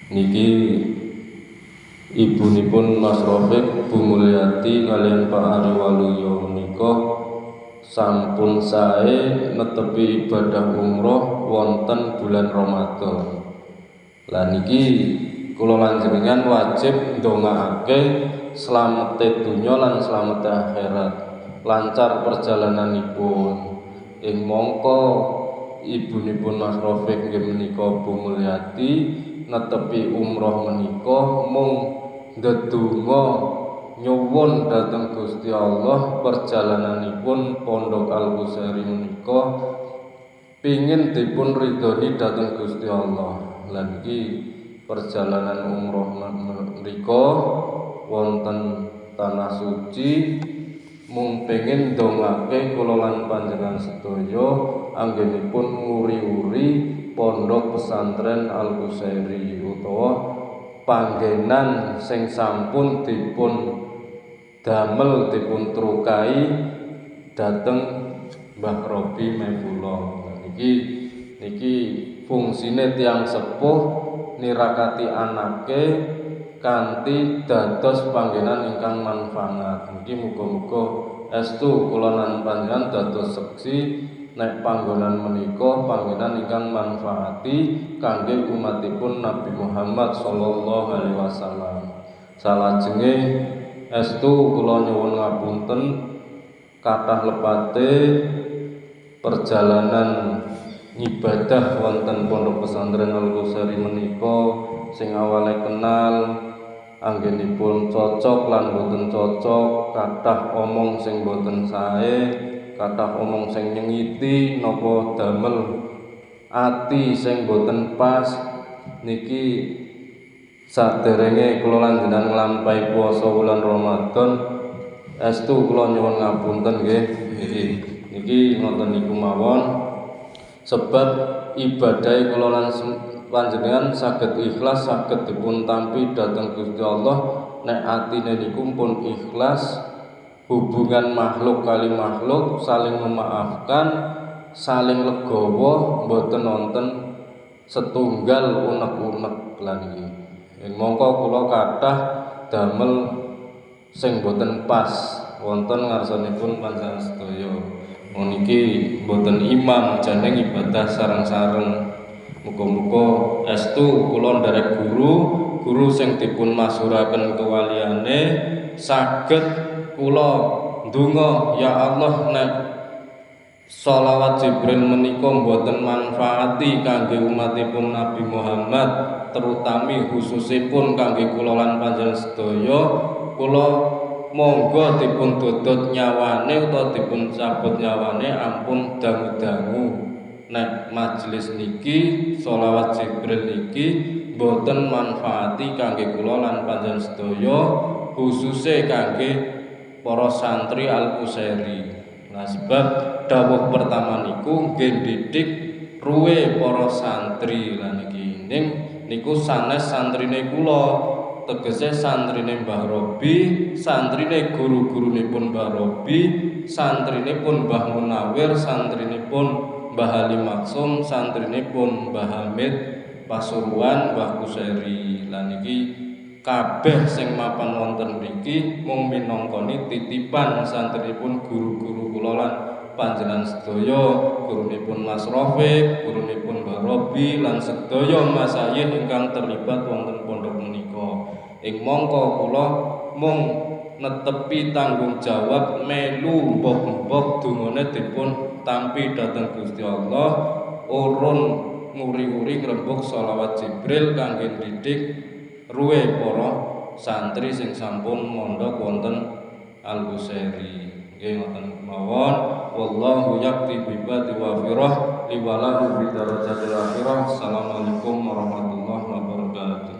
Niki ibunipun Mas Rofiq, Bu Mulyati kaliyan Pak Ari Waluyo menika sampun sae netepi ibadah umroh wonten bulan Ramadan. Lah niki kula lan jenengan wajib ndongaake slamete donya lan slamete akhirat, lancar perjalananipun. Ing mongko ibunipun Mas Rofiq nggih menika Bu Mulyati netepi umroh menika mung ndedonga nyuwun dhateng Gusti Allah perjalananipun Pondok Al-Qusyairi menika pingin dipun ridhoni dhateng Gusti Allah. Lah niki perjalanan umroh mriku wonten tanah suci mung pengin ndongake kula lan panjenengan sedaya anggenipun nguri-uri Pondok Pesantren Al-Qusyairi utawa panggenan sing sampun dipun damel dipun trukai dhateng Mbah Robi Mefula. Niki niki fungsine tiyang sepuh nirakati anake kanthi dados panggenan ingkang manfaat. Niki muga-muga estu kula lan panjenengan dados seksi nek panggonan menika panggenan ingkang manfaati kangge umatipun Nabi Muhammad sallallahu alaihi wasallam. Salajenge estu kula nyuwun ngapunten kathah lepate perjalanan ngibadah wonten Pondok Pesantren Al-Qusyairi menika sing awale kenal anggenipun cocok lan boten cocok, kathah omong sing boten sae, kathah omong sing nyengiti napa damel ati sing boten pas. Niki saderenge kula lan jenengan nglampahi puasa wulan Ramadan estu kula nyuwun ngapunten nggih. Niki niki ngoten niku mawon sebab ibadahe kula lan panjenengan saged ikhlas, saged dipun tampi dhateng Gusti Allah nek atine niku pun ikhlas, hubungan makhluk kali makhluk saling memaafkan, saling legawa, mboten wonten setunggal unek-unek. Lan iki ing mongko kula kathah damel sing boten pas wonten ngarsanipun panjenengan sedaya. Niki mboten imam jane ibadah sareng-sareng. Muga-muga estu kula nderek guru, guru sing dipun masyhuraken kewaliane saged kula ndonga ya Allah nek sholawat Jibril menika mboten manfaati kangge umatipun Nabi Muhammad, terutami khususipun kangge kula lan panjenengan sedaya, kula monggo dipun dodot nyawane utawa dipun cabut nyawane ampun dangu-dangu nek majelis niki sholawat Jibril niki mboten manfaati kangge kula lan panjenengan sedaya, khususe kangge para santri Al-Qusyairi. Nah sebab dawuh pertama niku nggih didik ruwe para santri. Lah niki ning niku sanes santrine kula, tegese santrine Mbah Robi, santrine guru-gurunipun Mbah Robi, santrinipun Mbah Munawir, santrinipun Mbah Ali Maksum, santrinipun Mbah Hamid Pasuruan, Mbah Qusyairi. Lah niki kabeh sing mapan wonten mriki mung minangkani titipan santrinipun guru-guru kula lan panjenengan sedaya, gurunipun Mas Rofiq, gurunipun Mbah Robi lan sedaya masayih ingkang terlibat wonten pondok menika. Ing mongko kula mung netepi tanggung jawab melu mbok-mbok dungane dipun tampi dhateng Gusti Allah, urun nguri-uri ngrembug sholawat Jibril kangge ndidik ruwe para santri sing sampun mondok wonten Al-Qusyairi. Nggih ngoten mawon. Wallahu yaqdi bi ibadi wa firah li walahu bi darajatil akhirah. Assalamualaikum warahmatullahi wabarakatuh.